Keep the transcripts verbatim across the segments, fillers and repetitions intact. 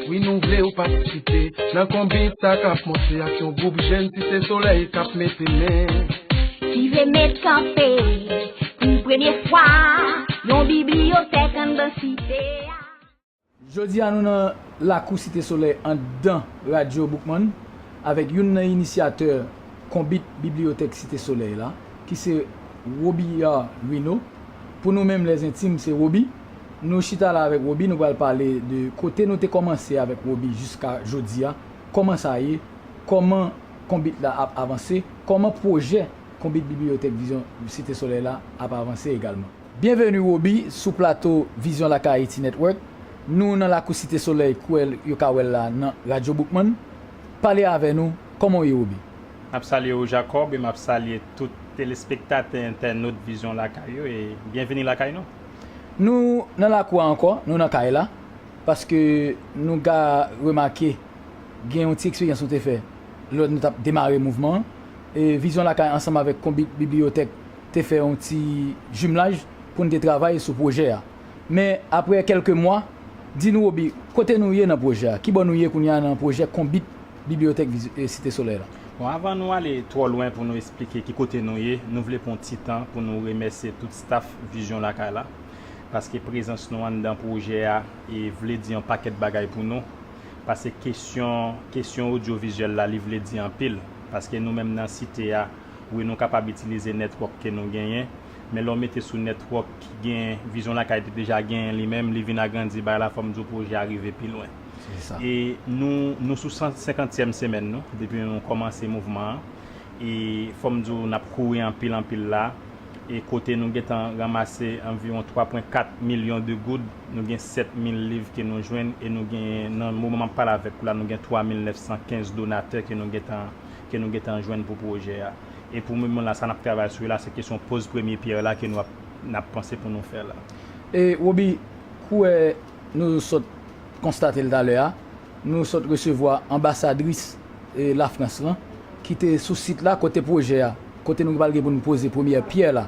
Wi, nou vle w patisipe nan konbit sa k ap monte ak yon gwoup jèn Site Solèy k ap mete men. Ki vle met kanpe pou premye fwa yon bibliyotèk anndan site a. Jodi a nou nan lakou Site Solèy anndan Radyo Boukman avèk youn nan inisyatè konbit bibliyotèk Site Solèy la ki se Robillard Rino. Pou nou menm lèzentim se Roby. Nou chita la avèk Roby, nou pral pale de kote nou te kòmanse avèk Roby jiska jodi a, kòman sa ye, kòman konbit la ap avanse, kòman pwojè konbit bibliyotèk Vizyon Site Solèy la ap avanse egalman. Byenveni Roby sou plato Vizyon Lakay Haiti Network. Nou nan lakou Site Solèy kwè yo ka wè l la nan Radyo Boukman. Pale avè nou, kòman w ye Roby? M ap salye w Jacob e m ap salye tout telespektatè entènot Vizyon Lakay yo e byenveni lakay nou. Nou nan lakou a ankò, nou nan kay la, paske nou ka remake gen yon ti eksperyans nou te fè lè nou t ap demare mouvman an. E Vizyon Lakay ansanm avèk Konbit Bibliyotèk te fè yon ti jimlaj pou n te travay sou pwojè a. Men aprè kèlke mwa, di nou Roby, kote nou ye nan pwojè a? Kibò nou ye kounye a nan pwojè Konbit Bibliyotèk Site Solèy la? Bon, avan nou ale twò lwen pou nou esplike ki kote nou ye, nou vle pran ti tan pou nou remèsye tout staff Vizyon Lakay la, paske prezans nou anndan pwojè a e vle di yon pakèt bagay pou nou, paske kesyon kesyon odyovizyèl la li vle di anpil, paske nou menm nan site a, wi nou kapab itilize network ke nou genyen, men lè w mete sou network ki gen Vizyon Lakay te deja genyen li menm, li vin agrandi bagay la, fò m di w pwojè a rive pi lwen. E nou nou sou san senkantyèm semèn nou depi nou kòmanse mouvman an. E fò m di w n ap kouri anpil anpil la. E kote nou gentan ranmase anviwon twa pwen kat milyon de goud, nou gen sèt mil liv ke nou jwenn e nou gen nan moman m ap pale avèk ou la nou gen twa mil nèf san kenz donatè ke nou gentan ke nou gentan jwenn pou pwojè a. E pou moman la sa n ap travay sou yo la se kesyon poz premye pyè la ke nou ap n ap panse pou nou fè la. E Roby, kouwè nou sot konstate l talè a, nou sot resevwa anbasadris Lafrans lan ki te sou sit la kote pwojè a, kote nou pral gen pou nou poze premyè pyè la.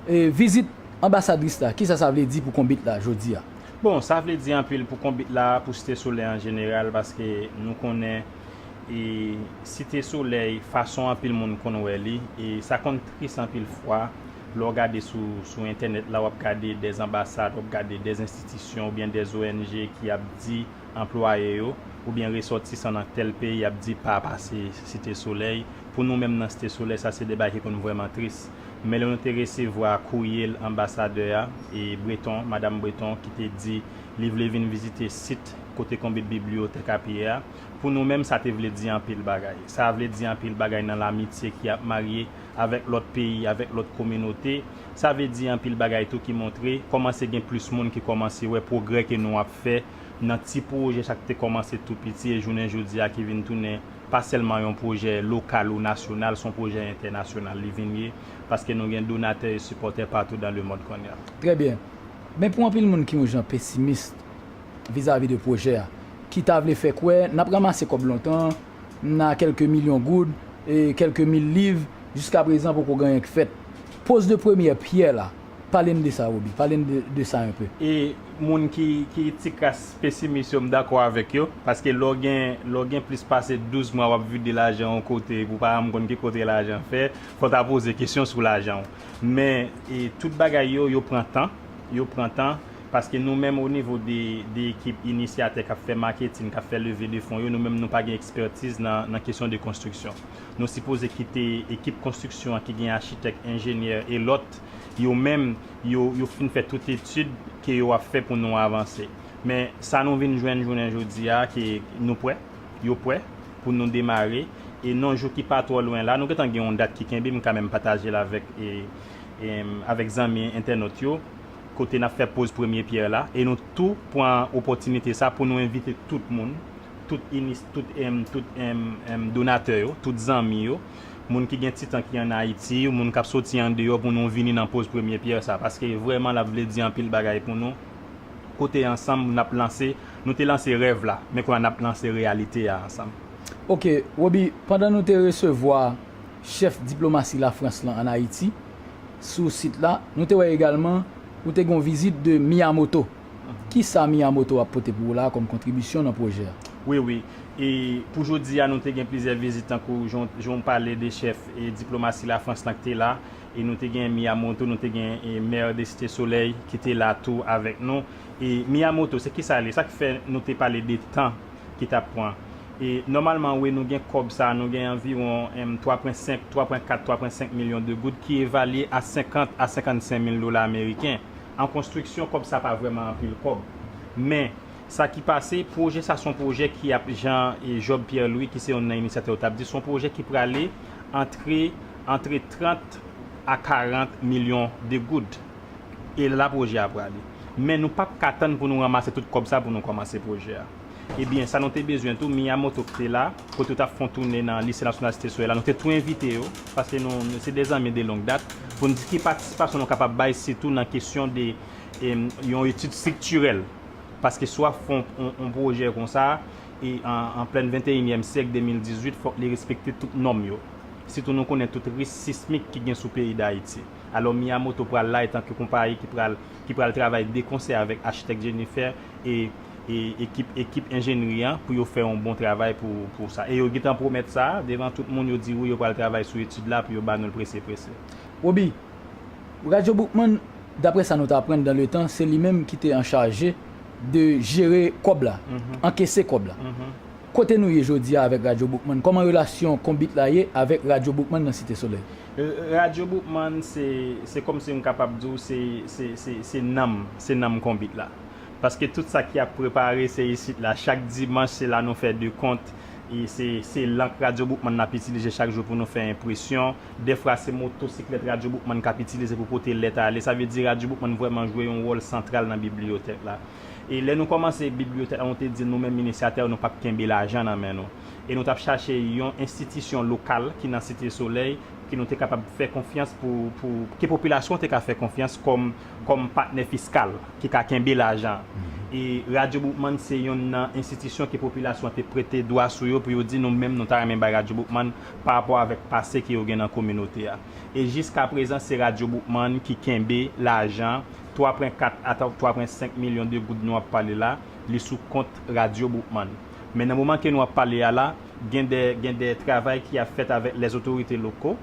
E vizit anbasadris la, kisa sa vle di pou Konbit la jodi a? Bon, sa vle di anpil pou Konbit la, pou Site Solèy an jeneral, paske nou konnen e Site Solèy, fason anpil moun konn wè li, e sa konn tris anpil fwa lè w gade sou sou entènèt la, w ap gade dèz anbasad, w ap gade dèz enstitisyon oubyen dèz ONG ki ap di anplwaye yo oubyen resòtisan nan tèl peyi ap di pa pase Site Solèy. Pou nou menm nan Site Solèy, sa se de bagay ki konn vrèman tris. Men lè nou te resevwa kouryel anbasadè a, e Breton, madanm Breton, ki te di li vle vin vizite sit kote Konbit Bibliyotèk ap ye a, pou nou menm sa te vle di anpil bagay. Sa vle di anpil bagay nan lamitye ki ap marye avèk lòt peyi, avèk lòt kominote. Sa vle di anpil bagay tou ki montre kòmanse gen plis moun ki kòmanse wè pwogrè ke nou ap fè nan ti pwojè sa ki te kòmanse tou piti e jounen jodi a ki vin tounen pa sèlman yon pwojè lokal ou nasyonal, se yon pwojè entènasyonal li vin ye, paske nou gen donatè e sipòtè patou dans le monde kounye a. Trè byen. Men pou anpil moun ki yon jan pesimis vizavi de pwojè a, ki ta vle fè kwè n ap ranmase kòb lontan, n a kèlke milyon goud, e kèlke mil liv, jiskaprezan poko gen anyen k fèt. Poz de premyè pyè la, pale n de sa Roby, pale n de, de sa enpe. E moun ki, ki ti kras pesimis yo, m dakò avèk yo, paske lè w gen, lè w gen plis pase douz mwa w ap vide lajan yon kote epi w pa janm konn ki kote lajan fè, fò w ta poze kesyon sou lajan w. Men, e, tout bagay yo, yo pran tan, yo pran tan, paske nou menm o nivo de, de ekip inisyatè k ap fè maketin, k ap fè leve de fon yo, nou menm nou pa gen ekspètiz nan, nan kesyon de konstriksyon. Nou sipoze kite ekip konstriksyon an ki gen achitèk, enjenyè e lòt, yo menm, yo, yo fin fè tout etid ke yo ap fè pou nou avanse. Men sa nou vin jwenn jounen jodi a, ke nou prè, yo prè, pou nou demare. E nan jou ki pa twò lwen la, nou gentan gen yon dat ki kenbe, m ka menm pataje l avèk, e, e, avèk zanmi entènot yo, kote n ap fè poz premye pyè la. E nou tou pran opòtinite sa pou nou envite tout moun, tout inis, tout, em, tout, em, em, donatè yo, tout zanmi yo, moun ki gen ti tan ki ann Ayiti, moun k ap soti andeyò pou nou vini nan poz premye pyè sa, paske vrèman l ap vle di anpil bagay pou nou. Kote ansanm n ap lanse, nou te lanse rèv la, men kounye a n ap lanse reyalite a ansanm. Oke, Roby, pandan nou te resevwa chèf diplomasi Lafrans lan ann Ayiti, sou sit la, nou te wè egalman ou te gen yon vizit de Miyamoto. Kisa Miyamoto ap pote pou ou la kòm kontribisyon nan pwojè a? Wi, wi. E pou jodi a, nou te gen plizyè vizit, tankou jan jan w pale de chèf e diplomasi Lafrans lan ki te la, e nou te gen Miyamoto, nou te gen e mè de Site Solèy ki te la tou avèk nou. E Miyamoto, se kisa li? Sa k fè nou te pale de tan ki t ap pran? E nòmalman, wi, nou gen kòb sa, nou gen anviwon em, twa pwen senk, twa pwen kat, twa pwen senk milyon de goud ki evalye a senkant a senkannsenk mil dola ameriken. An konstriksyon, kòb sa pa vrèman anpil kòb. Men, sa ki pase, pwojè sa se yon pwojè ki ap, jan e Job Pierre Louis, ki se youn nan inisyatè yo, t ap di, se yon pwojè ki prale antre, antre trant a karant milyon de goud. E la pwojè a prale. Men nou p ap ka tann pou nou ranmase tout kòb sa pou nou kòmanse pwojè a. Ebyen, sa nou te bezwen tou, Miyamoto ki te la, kote yo t ap fè yon tounen nan Lise Nasyonal Site Solèy la, nou te tou envite yo, paske nou, nou se de zanmi de long dat, pou n di ki patisipasyon nou kapab bay, sitou nan kesyon de em, yon etid estriktirèl. Paske si w ap fè yon, yon, yon pwojè konsa, e an, an plen venteyinyèm syèk, de mil dizuit, fòk li respekte tout nòm yo. Sitou nou konnen tout risk sismik ki gen sou peyi Dayiti. Alò, Miyamoto pral la etanke konpayi ki pral, ki pral travay de konsè avèk achitèk Jennifer e, e ekip, ekip enjenyri an pou yo fè yon bon travay pou, pou sa. E yo gentan pwomèt sa devan tout moun, yo di wi, yo pral travay sou etid la pou yo ba nou l prese, prese. Roby, Radyo Boukman, daprè sa nou t aprann dan le tan, se li menm ki te an chaje de jere kòb la, ankese kòb la. Kote nou ye jodi a avèk Radyo Boukman? Kòman relasyon Konbit la ye avèk Radyo Boukman nan Site Solèy? Radyo Boukman, se, se kòmsi m kapab di w, se, se, se, se nanm, se nanm Konbit la. Paske tout sa ki ap prepare, se isit la. Chak dimanch, se la nou fè de kont. E se, se lank Radyo Boukman n ap itilize chak jou pou nou fè enpresyon. Dèfwa, se motosiklèt Radyo Boukman k ap itilize pou pote lèt ale. Sa vle di Radyo Boukman vrèman jwe yon wòl santral nan bibliyotèk la. E lè nou kòmanse bibliyotèk la, nou te di nou menm inisyatè yo, nou p ap kenbe lajan nan men nou. E nou t ap chache yon enstitisyon lokal ki nan Site Solèy, ke nou te kapab fè konfyans pou, pou, ke popilasyon an te ka fè konfyans kòm, kòm patnè fiskal ki ka kenbe lajan. E Radyo Boukman se yonn nan enstitisyon ke popilasyon an te prete dwa sou yo pou yo di nou menm nou ta renmen bay Radyo Boukman pa rapò avèk pase ke yo gen nan kominote a. E jiskaprezan se Radyo Boukman ki kenbe lajan twa pwen kat a twa pwen senk milyon de goud nou ap pale la, li sou kont Radyo Boukman. Men nan moman ke nou ap pale a la, gen de, gen de travay ki ap fèt avèk lèzotorite loko.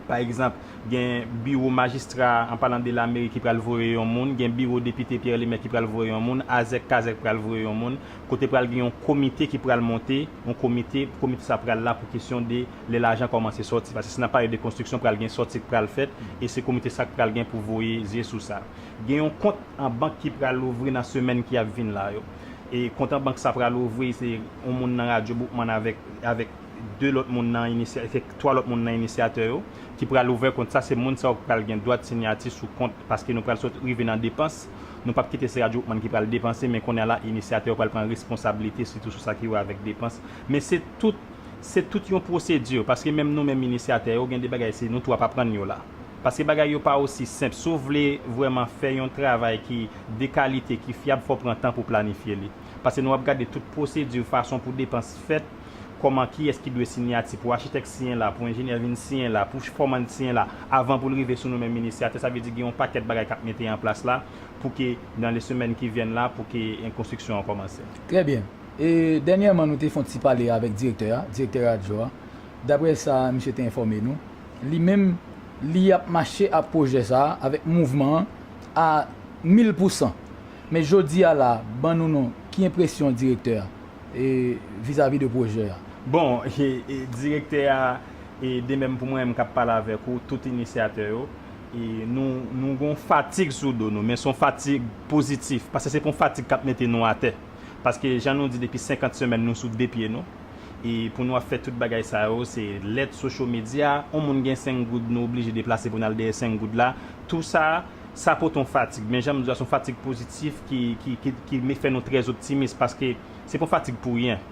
Pa egzanp, gen biwo majistra, an palan de lameri, ki pral voye yon moun, gen biwo depite Pierre Lemaire ki pral voye yon moun, azèk kazèk pral voye yon moun, kote pral gen yon komite ki pral monte, yon komite, komite sa pral la pou kesyon de lè lajan kòmanse sòti, paske si n ap pale de konstriksyon, pral gen sòti k pral fèt, e se komite sa k pral gen pou voye zye sou sa. Gen yon kont an bank ki pral louvri nan semèn ki ap vin la yo. E kont an bank sa pral ouvri, se yon moun nan Radyo Boukman avèk, avèk de lòt moun nan inisya-, se twa lòt moun nan inisyatè yo ki pral ouvè kont sa. Se moun sa yo ki pral gen dwa de sinyati sou kont, paske nou pral sot rive nan depans. Nou p ap kite se Radyo Boukman ki pral depanse, men kounye a la, inisyatè yo pral pran responsablite sitou sou sa ki wè avèk depans. Men se tout, se tout yon pwosedi, paske menm nou menm inisyatè yo, gen de bagay se nou tou ap aprann yo la. Paske bagay yo pa osi senp. Si w vle vrèman fè yon travay ki de kalite, ki fyab, fò w pran tan pou w planifye li. Paske nou ap gade tout pwosedi, fason pou depans fèt, kòman, kiyès ki dwe sinyati, pou achitèk siyen la, pou enjenyè vin siyen la, pou fòman siyen la, avan pou l rive sou nou menm inisyatè. Sa vle di gen yon pakèt bagay k ap mete an plas la pou ke nan le semèn ki vyen la, pou ke konstriksyon an kòmanse. Trè byen. E dènyèman, nou te fè yon ti pale avèk direktè a, direktè radyo a. Daprè sa misye te enfòme nou, li menm, li ap mache ak pwojè sa a, avèk mouvman an, a mil pousan. Men jodi a la, ban nou non, ki enpresyon direktè a e vizavi de pwojè a? Bon, e, e, direktè a, e, de menm pou mwen menm k ap pale avèk ou, tout inisyatè yo, e, nou, nou gon fatig sou do nou, men se yon fatig pozitif, paske se pa yon fatig k ap mete nou atè. Paske jan nou di depi senkant semèn nou sou de pye nou. E pou nou ap fè tout bagay sa yo, se lèt, social media, yon moun gen senk goud, nou oblije deplase pou n al dèyè senk goud la. Tou sa, sa pote yon fatig. Men jan m di w, se yon fatig pozitif ki, ki, ki, ki me fè nou trè optimis, paske se pa yon fatig pou ryen.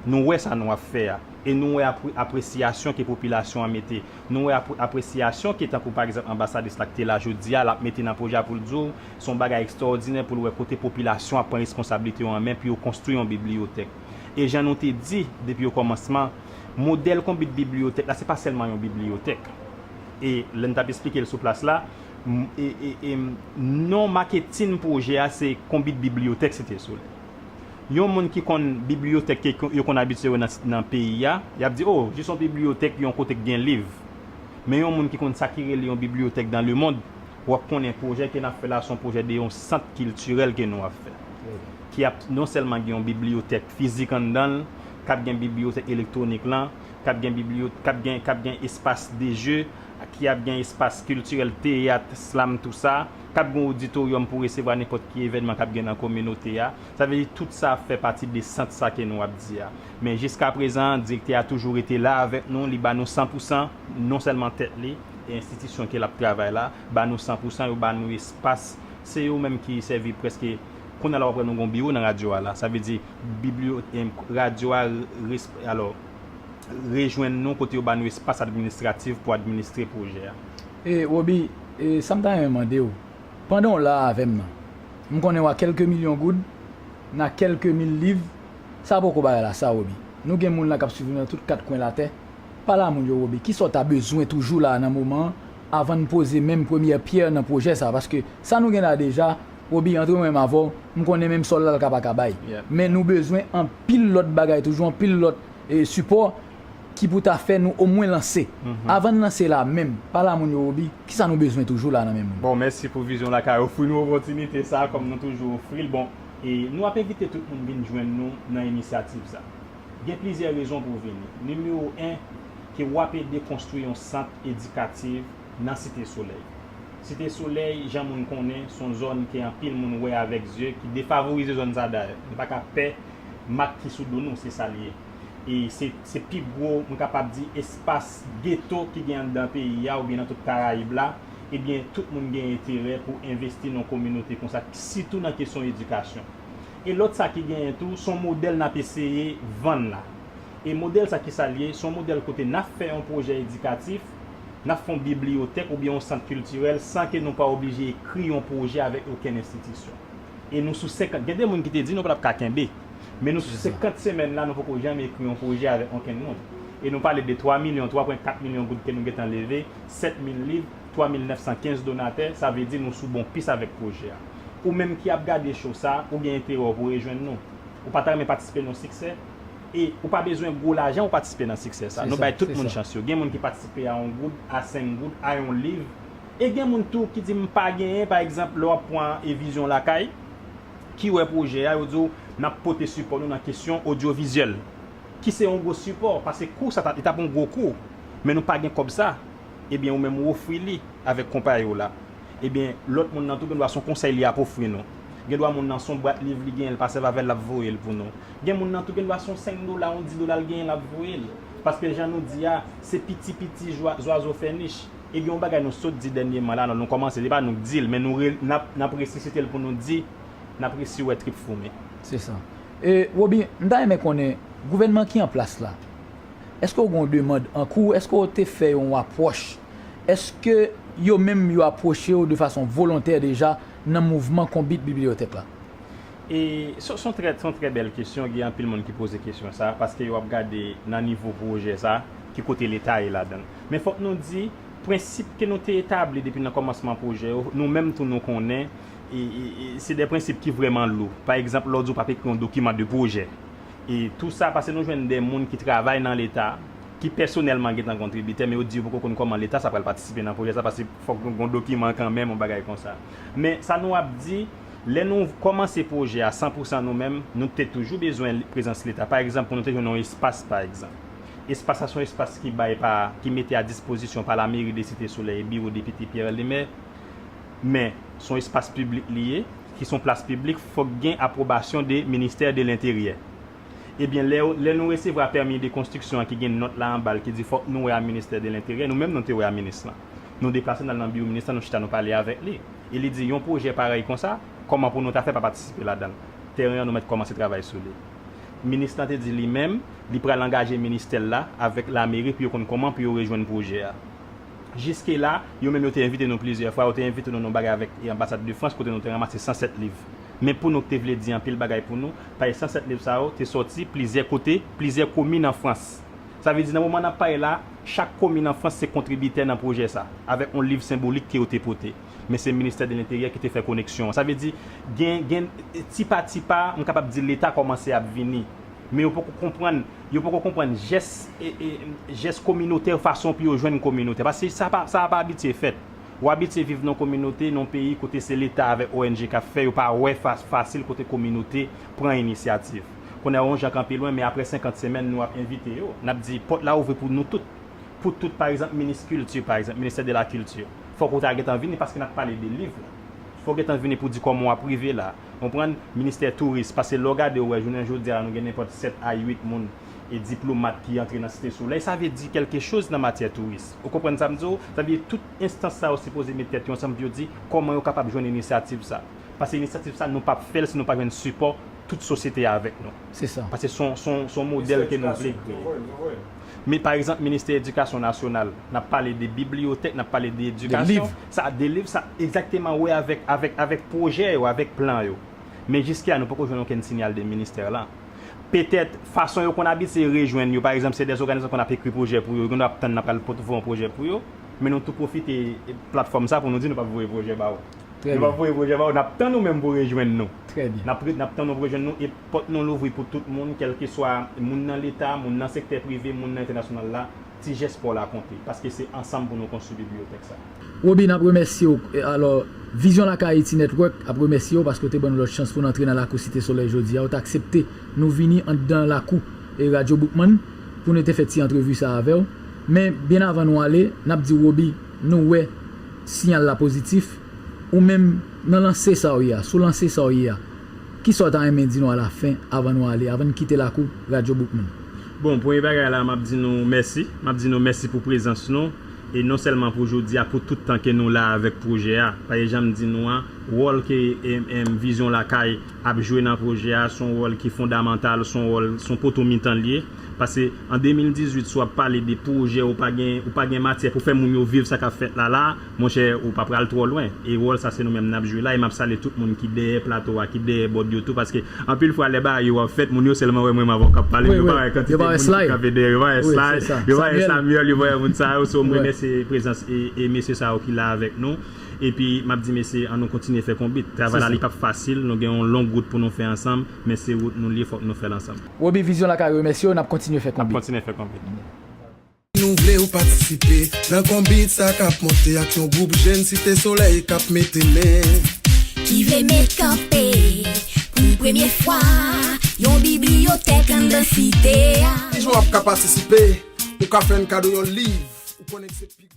Nou wè sa nou ap fè a. E nou wè apre-, apresyasyon ke popilasyon an mete. Nou wè apre-, apresyasyon ke, tankou pa egzanp anbasadris la ki te la jodi a, l ap mete nan pwojè a pou l di w, se yon bagay ekstraòdinè pou l wè kote popilasyon ap pran responsablite yo an men pou yo konstwi yon bibliyotèk. E jan nou te di depi o kòmansman, modèl konbit bibliyotèk la, se pa sèlman yon bibliyotèk. E lè n t ap esplike l sou plas la, M- e- e- e- non maketin pwojè a se Konbit Bibliyotèk Site Solèy. Yon moun ki konn bibliyotèk ke yo konn abitye wè nan, nan peyi a, y ap di, "O, jis yon bibliyotèk, yon kote k gen liv." Men yon moun ki konn sa ki rele yon bibliyotèk dans le monde, w ap konnen pwojè ke n ap fè la se yon pwojè de yon sant kiltirèl ke nou ap fè. Ki ap non sèlman gen yon bibliyotèk fizik anndan l, k ap gen bibliyotèk elektwonik lan, k ap gen bibliyo- k ap gen, k ap gen espas de je, ki ap gen espas kiltirèl, teyat, slam, tou sa, k ap gen oditoryòm pou resevwa nenpòt ki evènman k ap gen nan kominote a. Sa vle di tout sa ap fè pati de sant sa ke nou ap di a. Men jiska prezan, direktè a toujou rete la avèk nou, li ba nou san pou san, non sèlman tèt li, e enstitisyon ke l ap travay la, ba nou san pou san, yo ba nou espas. Se yo menm ki sèvi prèske, kounye a la w ap wè nou gon biwo nan radyo a la. Sa vle di, bibliyo- em, radyo a res- alò, rejwenn nou kote yo ba nou espas administratif pou administre pwojè a. E, Roby, e, sa m ta renmen mande w, pandan w la avè m nan, m konnen w a kèlke milyon goud, n a kèlke mil liv, sa poko bagay la sa, Roby. Nou gen moun la k ap swiv nou nan tout kat kwen latè. Pale a moun yo, Roby, kisa w ta bezwen toujou la nan moman an, avan n poze menm premyè pyè nan pwojè sa? Paske sa nou gen la deja, Roby, antre mwen menm avè w, m konnen menm sòl la l ka pa ka bay. Men nou bezwen anpil lòt bagay toujou, anpil lòt, e, sipò ki pou ta fè nou omwen lanse. Avan n lanse la menm, pale a moun yo, Roby, kisa nou bezwen toujou la nan men moun? Bon, mèsi pou vizyon la k ap ofri nou opòtinite sa, kòm nou toujou ofri l. Bon, e nou ap envite tout moun vin jwenn nou nan inisyativ sa. Gen plizyè rezon pou w vini. Nimewo en, ke w ap ede konstwi yon sant edikatif nan Site Solèy. Site Solèy, jan moun konnen, se yon zòn ke anpil moun wè avèk zye ki defavorize zòn sa dayè. Nou pa ka pè mak ki sou do nou, se sa l ye. E se, se pi gwo, mwen kapab di, espas geto ki gen anndan peyi a oubyen nan tout Karayib la. Ebyen, tout moun gen enterè pou envesti nan yon kominote konsa, sitou nan kesyon edikasyon. E lòt sa ki genyen tou, se yon modèl n ap eseye vann la. E modèl sa ki sa l ye? Se yon modèl kote n ap fè yon pwojè edikatif, n ap fè yon bibliyotèk oubyen yon sant kiltirèl san ke nou pa oblije ekri yon pwojè avèk okenn enstitisyon. E nou sou senkant. Gen de moun ki te di nou pa t ap ka kenbe. Men nou sou senkant semèn la, nou poko janm ekri yon pwojè avèk okenn moun. E nou pale de twa milyon, twa pwen kat milyon goud ke nou gentan leve, sèt mil liv, twa mil nèf san kenz donatè, sa vle di nou sou bon pis avèk pwojè a. Ou menm ki ap gade cho sa, ou gen enterè w pou rejwenn nou. Ou pa ta renmen patisipe nan siksè? E ou pa bezwen gwo lajan pou patisipe nan siksè sa. Nou bay tout moun chans yo. Gen moun ki patisipe a yon goud, a senk goud, a yon liv. E gen moun tou ki di m pa genyen, pa egzanp, lè w ap pran e Vizyon Lakay, ki wè pwojè a, yo di w, "N ap pote sipò nou nan kesyon odyovizyèl." Ki se yon gwo sipò, paske kou sa t ap, li t ap yon gwo kou, men nou pa gen kòb sa, ebyen ou menm ou ofri li avèk konpayi w la. Ebyen, lòt moun nan tou gen dwa se yon konsèy li ap ofri nou. Gen dwa moun nan se yon bwat liv li genyen, li pa sèvi avè l, l ap voye l pou nou. Gen moun nan tou gen dwa se yon senk dola, yon dis dola l genyen, l ap voye l. Paske jan nou di a, se piti piti jwa- zwazo fè nich. E gen yon bagay nou sot di dènyèman la, non, nou kòmanse, se pa nou k di l, men nou re- n ap, n ap resisite l pou nou di, n ap resi wè trip foumen. Se sa. E, Roby, m ta renmen konnen, gouvènman ki an plas la, èske w gen yon demann an kou? Èske w te fè yon apwòch? Èske yo menm yo apwoche w de fason volontè deja nan mouvman konbit bibliyotèk la? E se se yon trè, se yon trè bèl kesyon. Gen anpil moun ki poze kesyon sa, paske yo ap gade nan nivo pwojè sa, ki kote Leta ye ladan l. Men fòk nou di, prensip ke nou te etabli depi nan kòmansman pwojè yo, nou menm tou nou konnen, e, e, e, se de prensip ki vrèman lou. Pa egzanp, lè w di w p ap ekri yon dokiman de pwojè, e tou sa, paske nou jwenn de moun ki travay nan Leta, ki pèsonèlman gentan kontribitè, men yo di yo poko konn kòman Leta sa pral patisipe nan pwojè sa, paske fòk nou gen yon dokiman kanmenm, yon bagay konsa. Men sa nou ap di, lè nou kòmanse pwojè a san pou san nou menm, nou te toujou bezwen prezans Leta. Pa egzanp, pou nou te jwenn yon espas, pa egzanp. Espas sa se yon espas ki bay pa, ki mete a dispozisyon pa lameri de Site Solèy e biwo depite Pierre Lemaire. Men, se yon espas piblik li ye, ki se yon plas piblik, fòk gen apwobasyon de Ministè de Lenteryè. Ebyen, lè, lè nou resevwa pèmi de konstriksyon an ki gen nòt la anba l ki di fòk nou wè a Ministè de Lenteryè, nou menm nou te wè a minis lan. Nou deplase n al nan biwo minis lan, nou chita, nou pale avèk li. E li di, yon pwojè parèy konsa, kòman pou nou ta fè pa patisipe ladan l? Tèren an, nou mèt kòmanse travay sou li. Minis lan te di li menm, li pral angaje ministè l la avèk lameri pou yo konn kòman pou yo rejwenn pwojè a. Jiske la, yo menm yo te envite nou plizyè fwa, yo te envite nou nan yon bagay avèk, e, anbasad de Frans, kote nou te ranmase san sèt liv. Men pou nou ki te vle di anpil bagay pou nou, paske san sèt liv sa yo te sòti plizyè kote, plizyè komin an Frans. Sa vle di, nan moman n ap pale la, chak komin an Frans se kontribitè nan pwojè sa, avèk yon liv senbolik ke yo te pote. Men se ministè de lenteryè ki te fè koneksyon an. Sa vle di, gen, gen, ti pa ti pa, m kapab di Leta kòmanse ap vini. Men yo poko konprann, yo poko konprann jès, e, e, jès kominotè, fason pou yo jwenn kominotè. Paske sa pa, sa pa abitye fèt. Ou abitye viv nan kominote, nan peyi kote se Leta avèk O N G k ap fè, yo pa wè fa-, fasil kote kominote pran inisyativ. Kounye a, yon jan kanpe lwen, men apre senkant semèn, nou ap envite yo. N ap di, pòt la ouvri pou nou tout. Pou tout, pa egzanp, minis kilti, pa egzanp, ministè de la kilti. Fòk ou ta gentan vini paske n ap pale de liv la. Fòk ou gentan vini pou di kòman w ap rive la. Konprann? Ministè touris, paske lè w gade, w wè, jounen jodi a, nou gen nenpòt sèt a uit moun e diplomat ki antre nan Site Solèy. Sa vle di kèlke choz nan matyè touris. Ou konprann sa m di w? Sa vle di tout enstans sa yo sipoze met tèt yo ansanm pou yo di kòman yo kapab jwenn inisyativ sa. Paske inisyativ sa, nou p ap fè l si nou pa jwenn sipò tout sosyete a avèk nou. Se sa. Paske se yon, se yon, se yon modèl ke nou vle kreye. Men pa egzanp, ministè edikasyon nasyonal, n ap pale de bibliyotèk, n ap pale de edikasyon. Sa, de liv, sa egzakteman wè avèk, avèk, avèk pwojè yo, avèk plan yo. Men jiskila, nou poko jwenn okenn siyal de ministè la. Petèt, fason yo konn abitye rejwenn yo, pa egzanp, se de òganizasyon konn ap ekri pwojè pou yo, yo konn ap tann n ap pral pot-, voye yon pwojè pou yo, men nou tou pwofite platfòm sa pou nou di nou p ap voye pwojè ba ou. Trè byen. Nou p ap voye pwojè ba ou, n ap tann ou menm pou rejwenn nou. Trè byen. N ap re-, n ap tann ou pou rejwenn nou, e pòt nou louvri pou tout moun, kèlkeswa moun nan Leta, moun nan sektè prive, moun nan entènasyonal la, ti jès pa w la konte, paske se ansanm pou nou konstwi bibliyotèk sa. Roby, n ap remèsye w. E, alò, Vizyon Lakay Ayiti Network ap remèsye w paske w te ban nou lòt chans pou n antre nan lakou Site Solèy jodi a. Ou te aksepte nou vini anndan lakou, e, Radyo Boukman pou nou te fè ti antrevi sa avè w. Men, byen avan nou ale, n ap di w, Roby, nou wè siyal la pozitif. Ou menm, nan lanse sa w ye a, sou lanse sa w ye a, kisa w ta renmen di nou alafen, avan nou ale, avan n kite lakou Radyo Boukman? Bon, premye bagay la, m ap di nou mèsi. M ap di nou mèsi pou prezans nou. E non sèlman pou jodi a, pou tout tan ke nou la avèk pwojè a. Paske jan m di nou an, wòl ke, em, em, Vizyon Lakay ap jwe nan pwojè a, se yon wòl ki fondamantal, se yon wòl, se yon poto mitan l ye. Paske an de mil dizuit, si w ap pale de pwojè, ou pa gen, ou pa gen matyè pou fè moun yo viv sa k ap fèt la la, monchè, ou pa pral twò lwen. E wòl sa, se nou menm n ap jwe la. E m ap salye tout moun ki dèyè plato a, ki dèyè bòd yo tou, paske anpil fwa, lè bagay yo ap fèt, moun yo sèlman wè mwen menm avè w k ap pale, men yo pa wè kantite moun ki kanpe dèyè, yo pa wè Sly, yo pa wè Samuel, yo pa wè moun sa yo. So, m remèsye prezans e, e mesye sa yo ki la avèk nou. Epi, m ap di mesye, ann nou kontinye fè konbit. Travay la, li p ap fasil, nou gen yon long wout pou nou fè ansanm, men se wout nou li, fòk nou fè l ansanm. Roby, Vizyon Lakay remèsye w, n ap kontinye fè konbit. N ap kontinye fè konbit. Si nou vle ou patisipe nan konbit sa k ap monte ak yon gwoup jèn Site Solèy k ap mete men. Ki vle met kanpe pou premye fwa yon bibliyotèk anndan site a. Kijan w ap ka patisipe? Ou ka fè n kado yon liv. Ou konnen k se pi